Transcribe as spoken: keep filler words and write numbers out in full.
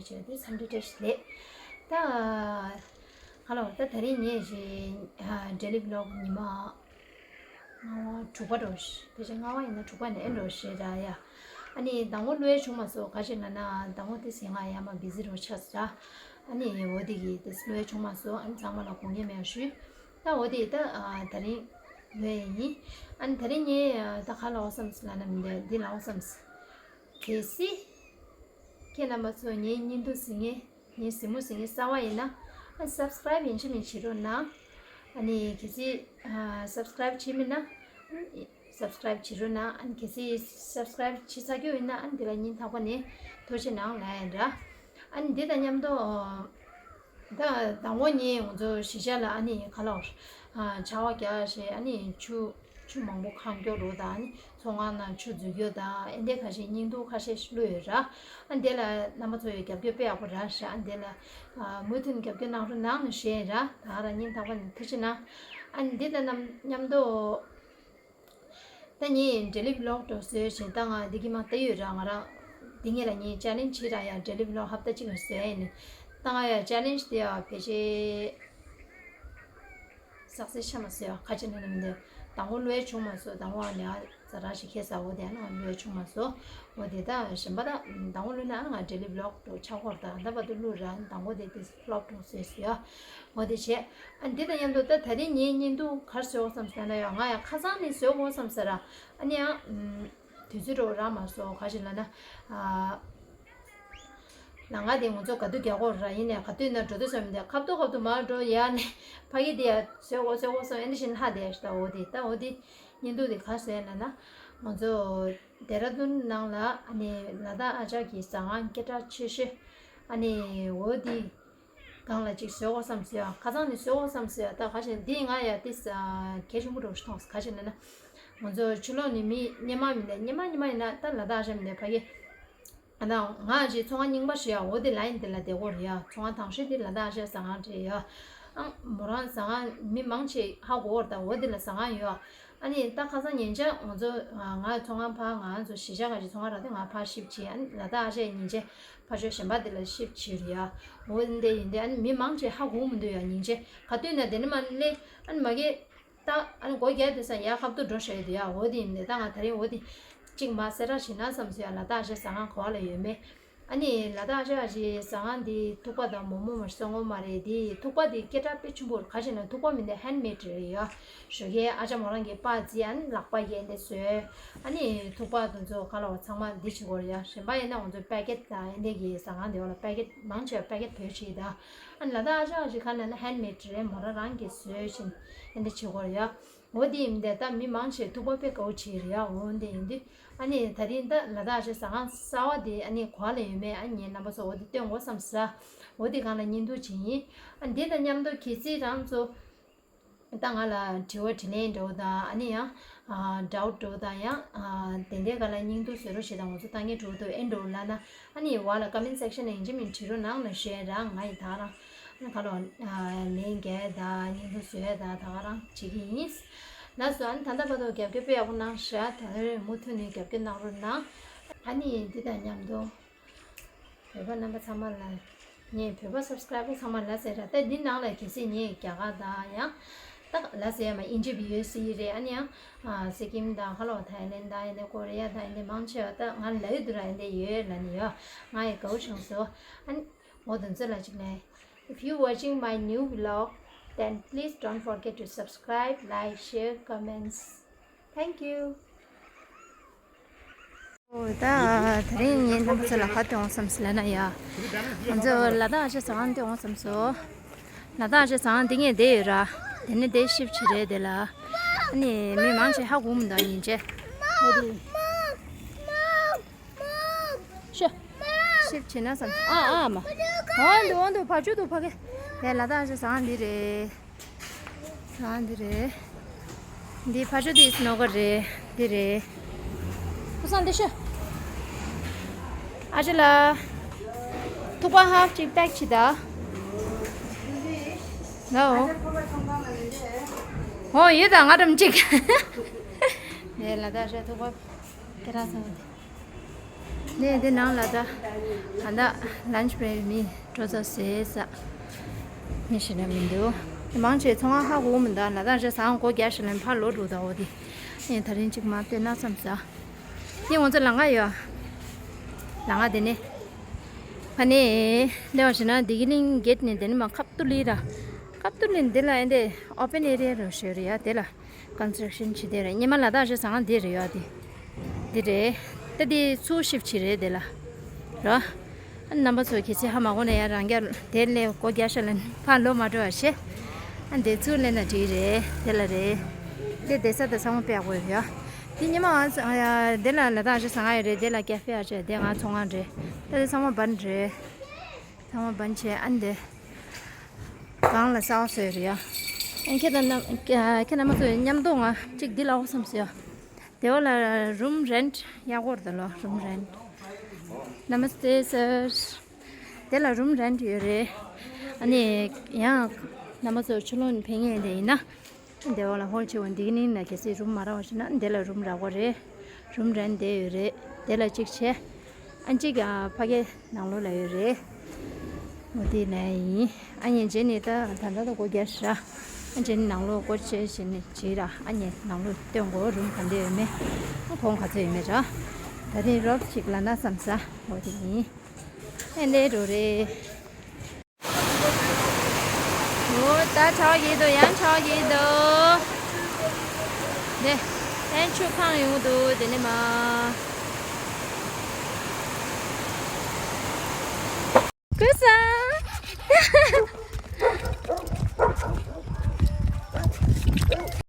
བྱས་ཏེ་འཚམས་འདྲི་བཀྲ་ཤིས་བདེ་ལེགས། ད་ཧ་ལོ། ད་དེ་རིང་ངས་ཞེ་ཨ་daily vlog ཉི་མ་ལྔ་པ་དྲུག་པ་འགྲོ་ཞེ་ཕལ་ཆེར་ལྔ་པ་ཡིན་ན་དྲུག་པ་ནས་ཨེ་འགྲོ་ཞེ་ར་ཡ། ཨ་ནི་དང་པོ་བླུག་ཡས་བྱུང་མ་སོང་། ག་ཞིག་ལབ་ན་དང་པོ་དེ་ཟིན་ང་ཡ་མ་བི་ཟི་རུ་ཆགས་ས། ཨ་ནི་འོ་དེ་གི་དེ་བླུག་ཡས་བྱུང་མ་སོང་། ཨ་ནི་ཚང་མ་ལ་དགོངས་འགལ་མེད་པ་ཞུས། ད་འོ་དེ་ད་ཨ་དེ་རིང་བླུག་ཡས་ཡིན། ཨ་ནི་དེ་རིང་ངས་ཨ་ད་ག་ལབ་དགོས་བསམ་སོང་ལབ་ན་མི་འདུག་འདི་ལབ་དགོས་བསམ་སོང་། གལ་སྲིད་ཁྱེད་རྣམ་པ་ཚོ་ངའི་བརྙན་ཐུང་གཟིགས་མཁན། ངའི་གཟིགས་མོ་གཟིགས་མཁན་གསར་པ་ཡིན་ན། ཨ་subscribe ཡིན་གཅིག་མིན་གཅིག་བྱེད་རོགས་གནང་། ཨ་ནི་གལ་སྲིད་ཨ་subscribe བྱས་མེད་ན་subscribe བྱེད་རོགས་གནང་། ཨ་ནི་གལ་སྲིད་subscribe བྱས་ཚར་རྒྱུ་ཡིན་ན། ཨ་ནི་འདི་ལ་སྙིང་ཐག་པ་ནས་ཐུགས་རྗེ་གནང་ལབ་ཡ་ཡིན་ར། ཨ་ནི་འདི་དང་མཉམ་དུ་ཨ་ད་དང་པོ་ངས་ང་ཚོ་གཞིས་ཆགས་ལ་ཨ་ནི་ག་ལབ་དགོས་རེད། ཨ་ཆར་པ་རྒྱག་བྱས། ཨ་ནི་ཆུ་ཆུ་མང་པོ་གང་མགྱོགས་འགྲོ་དང་། ཨ་ནི་ཚོང་ཁང་ནང་ཆུ་འཛུལ་རྒྱུ་དང་། ཨེ་འདྲ་ཁ་ཤས་བརྙན་ཐུང་ཁ་ཤས་བླུགས་ཡོད་ར། ཨ་འདི་ལ་རྣམ་པ་ཚོ་ཡི་རྒྱབ་སྐྱོར་དཔེ་ཡག་པོ་རག་ཤག་ཨ་འདི་ལ་ཨ་མུ་མཐུད་རྒྱབ་སྐྱོར་གནང་རོགས་གནང་ཞུ་ཡ་ཡིན་ར། ད་ག་རང་སྙིང་ཐག་པ་ནས་ཐུགས་རྗེ་གནང་། ཨ་འདི་དང་མཉམ་དུ་ད་ངས་daily vlog འདྲ་བཟོས་བྱས། ད་ང་འདི་གི་མ་བལྟས་ཡོད་ར། ང་རང་འདི་ངས་ལ་ངས་challenge བྱས་ར་ཡ། daily vlog ཧབ་ཏ་གཅིག་ལ་བཟོས་ཡིན། ད་ང་ཡ་challenge དེ་ཡ་ཕལ་ཆེར་success ཆགས་མ་སོང་ཡ། ག་ཅི་ལབ་ན་མི་འདུག་དང་པོ་བླུག་ཡས་བྱུང་མ་སོང་། དང་པོ་ཨ་ནི་ཨ་ཛ་དྲག་ཞིག་ཁེལ་ས། འོ་དེ་ཨ་ནི་ང་བླུག་ཡས་བྱུང་མ་སོང་། འོ་དེ་ད་གཞན་པ་ད་དང་པོ་བླུགས་ན་ཨ་ནི་ང་daily vlog འདྲ་ཆགས་ཀྱི་ཡོད་རེད། ད་ད་བར་དུ་བླུགས་ར། དང་པོ་དེ་དེ་flop འདྲ་བཟོས་སོང་ཡ། འོ་དེ་བྱས། ཨ་འདི་དང་མཉམ་དུ་ད་དེ་རིང་ངའི་བརྙན་ཐུང་ག་རེ་བཟོས་དགོས་བསམ་ཟེར་ན་ཡ། ང་ཡ་ཁ་སང་ནས་བཟོས་དགོས་བསམ་ཟེར་ར། ཨ་ནི་ཡང་དུས་ཚོད་འདྲ་རག་མ་སོང་། ག་ཅི་ལབ་ན་ཨ། ལམ་ཁ་དེ་ང་ཚོ་ག་དུས་རྒྱག་དགོས་ར། ཡིན་ནའི་ག་དུས་ན་འགྲོ་དུས་བསམ་སྟེ་ཁ་ཐུག་ཁ་ཐུག་མར་འགྲོ་ཡ་ནས་ཕ་གི་དེ་ཡ་བཟོས་དགོས་བཟོས་དགོས་བསམ། ཨེ་འདྲ་བྱས་ནས་ལྷག་བསྡད་ཤག་ད་འོ་དེ་ད་འོ་དེ་བརྙན་ཐུང་དེ་ག་རེ་བཟོས་ལབ་ན། ང་ཚོ་ལྡེ་ར་ལྡུན་ནང་ལ་ཨ་ནི་ལ་དྭགས་ཨ་ཅག་གི་ཟ་ཁང་སྐད་གྲགས་ཆེ་ཤོས་ཨ་ནི་འོ་དེ་སྒང་ལ་ཅིག་བཟོས་དགོས་བསམ་སོང་ཡ། ཁ་སང་ནས་བཟོས་དགོས་བསམ་སོང་ཡ། ད་ག་ཅི་འདི་ང་ཡ་དེ་གལ་ཆེན་པོ་འདྲ་བོ་ཞིག་མཐོང་སོང་། ག་ཅི་ལབ་ན་ང་ཚོ་ཕྱི་ལོགས་ནས་མི་སྔོན་མ་མི་འདུག་སྔོན་མ་སྔོན་མ་ཡིན་ན་ད་ལ་དྭགས་ཨ་ཅག་མི་འདུག་ཕ་གི། ཨ་ད་ང་ཅིག་ཚོང་ཁང་རྙིང་པ་ཞིག་ཡ། འོ་དེ་ལ་ཡིན་དེ་ལ་བསྡད་ཀྱི་ཡོད་རེད་ཡ། ཚོང་ཁང་དང་ཤོས་དེ་ལ་དྭགས་ཨ་ཅག་ཟ་ཁང་རེད་ཡ། ཨང་མོ་རང་ཟ་ཁང་མི་མང་ཆེ་ཧ་གོ་གི་ཡོད་རེད། ད་འོ་དེ་ལ་ཟ་ཁང་ཡོད། ཨ་ནི་ད་ཁ་སང་ཉིན་ཅག་ང་ཚོ་ང་ཚོང་ཁང་ཕར་ང་ཚོ་གཞིས་ཆགས་ཁ་ཅིག་ཚོང་ཁང་རག་དུས་ང་ཕར་shift བྱས། ཨ་ནི་ལ་དྭགས་ཨ་ཅག་ཉིན་ཅིག་ཕར་ཕྱོགས་གཞན་པ་དེ་ལ་shift བྱས་རེད་ཡ། འོ་དེ་ཡིན་དུས་ཨ་ནི་མི་མང་ཆེ་ཧ་གོ་མི་འདུག་ཡ། ཉིན་ཅིག་ག་དུས་ན་དེ་ནས་མར་སླེབས། ཨ་ནི་མ་གི་ད་ཨ་ནི་སྒོ་རྒྱག་དུས་ཙང་ཡར་ཁ་ཐུག་འགྲོ་བཞག་ཡོད་དུས་ཡ། འོ་དེ་ཡིན་དུས་ད་ང་དེ་རིང་འོ་དེ་གཅིག་མར་གསལ་བསྒྲགས་བྱས་ན་བསམ་སོང་ཡ། ལ་དྭགས་ཨ་ཅག་ཟ་ཁང་ག་པ་ལ་ཡོད་མེད། ཨ་ནི་ལ་དྭགས་ཨ་ཅག་ཟ་ཁང་འདི་ཐུག་པ་དང་མོག་མོག་མ་གཏོགས་མ་རེད། འདི་ཐུག་པ་འདི་སྐད་གྲགས་དཔེ་ཆེན་པོ་རེད། ག་ཅི་ལབ་ན་ཐུག་པ་མི་འདི་handmade རེད་ཡ། ཞོགས་ཀས་ཨ་ཅག་མོ་རང་གིས་པར་བརྩིས། ཨ་ནི་ལག་པ་གིས་འདི་བཟོས། ཨ་ནི་ཐུག་པ་དེ་ཚོ་ག་ལབ་དགོས་རེད། ཚང་མ་འདི་བྱེད་ཀྱི་ཡོད་རེད་ཡ། གཞན་པ་ཡིན་ན་ང་ཚོ་པེ་ཀེ་ཊི་དང་ཨེ་འདྲ་གི་ཟ་ཁང་འདི་བ་ལ་པེ་ཀེ་ཊི་མང་ཆེ་བ་པེ་ཀེ་ཊི་བེད་སྤྱོད་བྱེད་ད། ཨ་ནི་ལ་དྭགས་ཨ་ཅག་ཟ་ཁང་ལབ་ན་handmade རེད། མོ་རང་རང་གིས་བཟོས་བྱས་ཨེ་འདྲ་བྱེད་ཀྱི་ཡོད་རེད་ཡ། འོ་དེ་ཡིན་དུས་ད་མི་མང་ཆེ་ཐུག་པ་དཔེ་དགའ་པོ་བྱེད་རེད་ཡ། འོ་དེ་ཡིན་དུས་ཨ་ནི་དེ་རིང་ད་ལ་དྭགས་ཨ་ཅག་ཟ་ཁང་གསར་པ་དེ་ཨ་ནི་ག་པ་ལ་ཡོད་མེད་ཨ་ནི་ངས་རྣམ་པ་ཚོ་འོ་དེ་སྟོན་དགོས་བསམ་སོང་། འོ་དེ་སྒང་ལ་བརྙན་ཐུང་བྱེད་ཡིན། ཨ་འདི་དང་མཉམ་དུ་གལ་སྲིད་རང་ཚོ་ད་ང་ལ་དྲི་བ་དྲིས་ལན་འདྲ་བོ་དང་། ཨ་ནི་ཡང་ཨ་doubt འདྲ་བོ་དང་། ཡང་ཨ་དེ་འདྲའི་སྒང་ལ་བརྙན་ཐུང་བཟོ་རོགས་བྱེད་དང་། ང་ཚོ་ལྟ་མཁན་འདྲ་བོ་འདུག་ཨེ་འདྲ་བོ་ལབ་ན། ཨ་ནི་འོག་ལ་comment section ནང་ཡིན་གཅིག་མིན་གཅིག་བྲིས་རོགས་གནང་ལབ་ཞུ་ཡ་རང་། ང་ཡི་ད་རང་ཨ་ནི་ག་ལབ་དགོས་ལན་རྒྱག་ཡ་དང་བརྙན་ཐུང་བཟོ་ཡ་དང་ད་ག་རང་བྱེད་ཀྱི་ཡིན། ལགས་སོ། ཨ་ནི་ད་ལྟ་བར་དུ་རྒྱབ་སྐྱོར་དཔེ་ཡག་པོ་གནང་ཤག་ད་རེས་མུ་མཐུད་ནས་རྒྱབ་སྐྱོར་གནང་རོགས་གནང་། ཨ་ནི་འདི་དང་མཉམ་དུ་བོད་པ་རྣམ་པ་ཚང་མ་ལ། ངས་བོད་པ་subscriber ཚང་མ་ལ་ཟེར་ར། ད་འདི་ནང་ལ་གལ་སྲིད་ངས་རྒྱ་གར་དང་ཡང་ད་ལ་ཟེར་ཡ་མ་ཨིན་ཇི་བི་ཡོད་སྲིད་རེད། ཨ་ནི་ཡང་ཨ་སི་ཀིམ་དང་ག་ལབ་དགོས་ཐའི་ལེན་དང་ཨེ་འདྲ་ཀོ་རི་ཡ་དང་ཨེ་འདྲ་མང་ཆེ་བ་ད་ང་ལབ་ཡོད་དུས་ར་ཨེ་འདྲ་ཡོད་ལབ་ནས་ཡོད། ང་ཡི་དགའ་བོ་བྱུང་སོང་། ཨ་ནི་འོ་དེ་ཚོ་ལ་གཅིག་ལན། If you watching my new vlog, then please don't forget to subscribe, like, share, comments. Thank you. ཨོ་ད་དེ་རིང་ངས་རྣམ་པ་ཚོ་ལ་ག་སྟོན་འོང་བསམ་སོང་ལབ་ན་ཡ། ང་ཚོ་ལ་དྭགས་ཨ་ཅག་ཟ་ཁང་སྟོན་འོང་བསམ་སོང་། ལ་དྭགས་ཨ་ཅག་ཟ་ཁང་འདི་ངས་བསྡད་ཡོད་ར། དེ་ནས་དེ་shift བྱེད་རེད་དེ་ལ། ཨ་ནི་མི་མང་ཆེ་ཧ་གོ་མི་འདུག་ཉིན་བྱེད། ཤོ། shift བྱེད་ན་བསམ་ཨ་ཨ་མ། འོང་འདུག་འོང་འདུག་ཕར་ཕྱོགས་འདུག་ཕ་གི། དེ་ལ་དྭགས་ཨ་ཅག་ཟ་ཁང་འདི་རེད། ཨ་འདི་རེད། འདི་ཕར་ཕྱོགས་འདི་སྣོ་ག་རེད། འདི་རེད། ཁུ་སང་འདི་ཤོ། ཨ་ཅེ་ལ། ཐུག་པ་half གཅིག་pack བྱེད་ད། ལའོ། ཨོ་ཡོད་ད་ང་འགྲམ་གཅིག་ནས་ལ་དྭགས་ཨ་ཅག་ཐུག་པ་ཁྱེད་རང་སོང་། ནས་འདི་ནང་ལ་ད་གང་ལྟར་lunch break་མི་འགྲོ་ཚར་ཟེར་ས་མི་ཞིག་ན་མི་འདུག་མང་ཆེ་ཚོང་ཁང་ཧ་གོ་མི་འདུག་ལ་དྭགས་རེ་ཟ་ཁང་སྒོ་རྒྱག་ཤེས་ལ་ཕར་ལོག་འགྲོ་ད་འོ་དེ་ནས་ད་རིང་གཅིག་མ་བལྟས་ན་བསམ་ས། དེ་ང་ཚོ་ལམ་ཁ་ཡོད། ལམ་ཁ་དེ་ནས་ཕ་ནས་སླེབས་པ་ཞིག་ན་བདེ་སྐྱིད་གླིང་གེ་ཊི་ནས་དེ་ནས་མ་ཁབ་ཏུ་ལི་ར་ཁབ་ཏུ་ལི་འདི་ལ་ཨེ་འདི་open area་རུ་ཞོར་ཡ་དེ་ལ། Construction་བྱེད་དེ་རེད། སྔོན་མ་ལ་དྭགས་རེ་ཟ་ཁང་འདི་རེད་ཡོད་དེ། འདི་རེད། ད་འདི་ཚུར་ཤིབ་བྱེད་རེད་དེ་ལ། རོ། རྣམ་པ་ཚོ་གལ་སྲིད་ཧ་མ་གོ་ན་ཡང་རང་རྒྱ་དེ་ལས་སྒོ་རྒྱག་ཤ་ལ་ཕར་ལོག་མ་འགྲོ་བ་བྱེད། ཨ་འདི་ཚུར་ལེན་ན་འགྲིག་རེད་དེ་ལ་རེད། འདི་བསྡད་ས་དང་ཚང་མ་དཔེ་ཡག་པོ་ཡོད་ཡ། འདི་སྔོན་མ་ང་ཚོ་ཡ་འདི་ལ་ལ་དྭགས་རེ་ཟ་ཁང་ཡོད་རེད། འདི་ལ་ཀེ་ཧྥེ་ཨ་ཅེ་འདི་ང་ཚོང་ཁང་རེད། ད་འདི་ཚང་མ་བན་རེད། ཚང་མ་བན་བྱས་ཨ་འདི། གང་ལ་ས་བ་སོས་རེད་ཡ། ཨ་ཁྱེད་དང་རྣམ་ཁྱེད་རྣམ་པ་ཚོ་མཉམ་དུ་ང་གཅིག་འདི་ལ་འོ་བསམ་སོས་ཡ། དེ་བ་ལ་room rent་ཡག་པོ་རེད་ལོ། Room rent. Namaste sir. དེ་ལ་room rent་ཡོད་རེད། ཨ་ནི་ཡང་རྣམ་པ་ཚོ་ཕྱི་ལོགས་ནས་ཕེབས་མཁན་དེ་ཡིན་ན། དེ་བ་ལ་ཧོལ་ཆེ་བ་འདི་གི་ནི་ན་གལ་སྲིད་room་མ་རག་པ་ཞིག་ན་འདི་ལ་room་རག་པ་རེད། Room rent་དེ་ཡོད་རེད། དེ་ལ་གཅིག་བྱས། ཨ་གཅིག་ཕ་གི་ནང་ལོགས་ལ་ཡོད་རེད། འོ་དེ་ལ་ཡིན། ཨ་ནི་རྗེས་ནས་ད་ད་ལྟ་ད་སྒོ་རྒྱག་ཤག་ཨ་རྗེས་ནས་ནང་ལོགས་སྒོ་ཕྱེ་བྱས་ནས་བྱེད་ར། ཨ་ནི་ནང་ལོགས་སྟོན་དགོས། room་ག་འདྲ་ཡོད་མེད། ཨ་གོང་ག་ཚོད་ཡོད་མེད་ར། ད་ཐེངས་རོབ་ཅིག་ལ་ན་བསམ་ས་འོ་དེ་ཡིན། ཨེ་འདྲ་འགྲོ་རེད། འོ་ད་ཆགས་ཀྱི་འདུག་ཡང་ཆགས་ཀྱི་འདུག་དེ་ཨེ་ཆུ་འཕངས་ཡོང་གི་འདུག་དེ་ནས་མ།